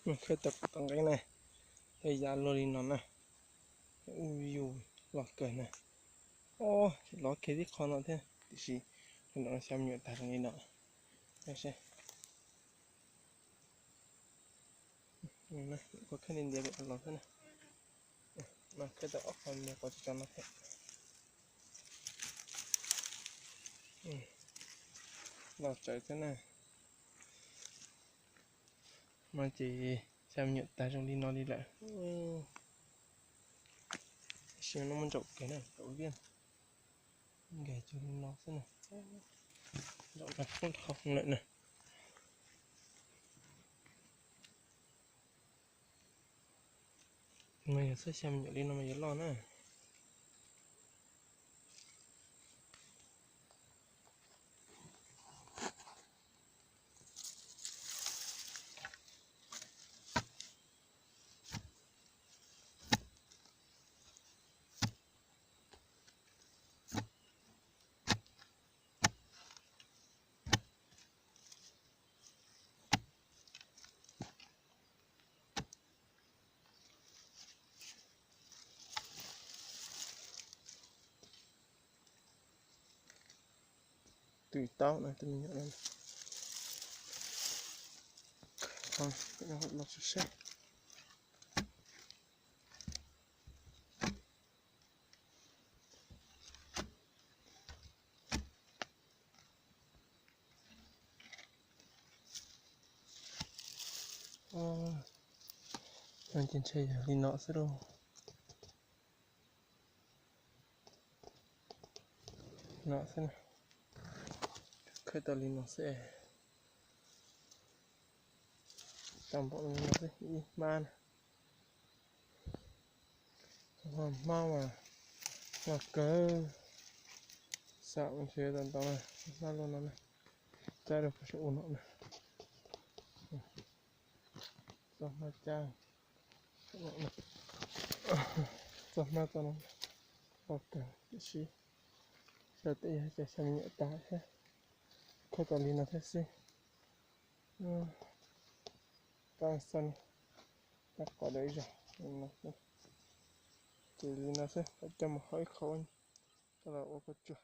Khawb tau qhov nqeeb na, thiaj ya luaj li no na. U yus, loj kawg na. Ob, lov kiag tib qho no thiab tiam sis no xya me nyuam tag zoo li no. Kuv khawb ntiav ntiav kom los xwb na. Mas khawb tau ob qho me qhov tsis tso no thiab. Los tsawv xwb na. Mas ces xya me nyuam tag zoo li no li lawm. Sim no muaj ntsaum kawg na, ntsaum viaj. Nkag cuag li no xwb na. Ntsaum no poob dhau lawm na. Mas yog xwb xya me nyuam li no mas yuav loj na. Twm taub na, twb me nyuam no. Los saib. Ces ntshe yog li no xwb lauj. No xwb, khawb tau li no xwb. Tau npaum li no xwb, ib hmab na. Hmab mas loj kawg, xam ntshe tau ntau na, hmab luaj no na, cab rau pem saum ub no na. Txoj hmab cab, txoj hmab txoj no loj kawg tiam sis xyov tej yog cas xya me nyuam tag thiab, khawb tau li no thiab xwb. Tab xoj ni, tab qos dawb zog, ces li no xwb, coj mus hau ib qho, coj los ua kua tsuag.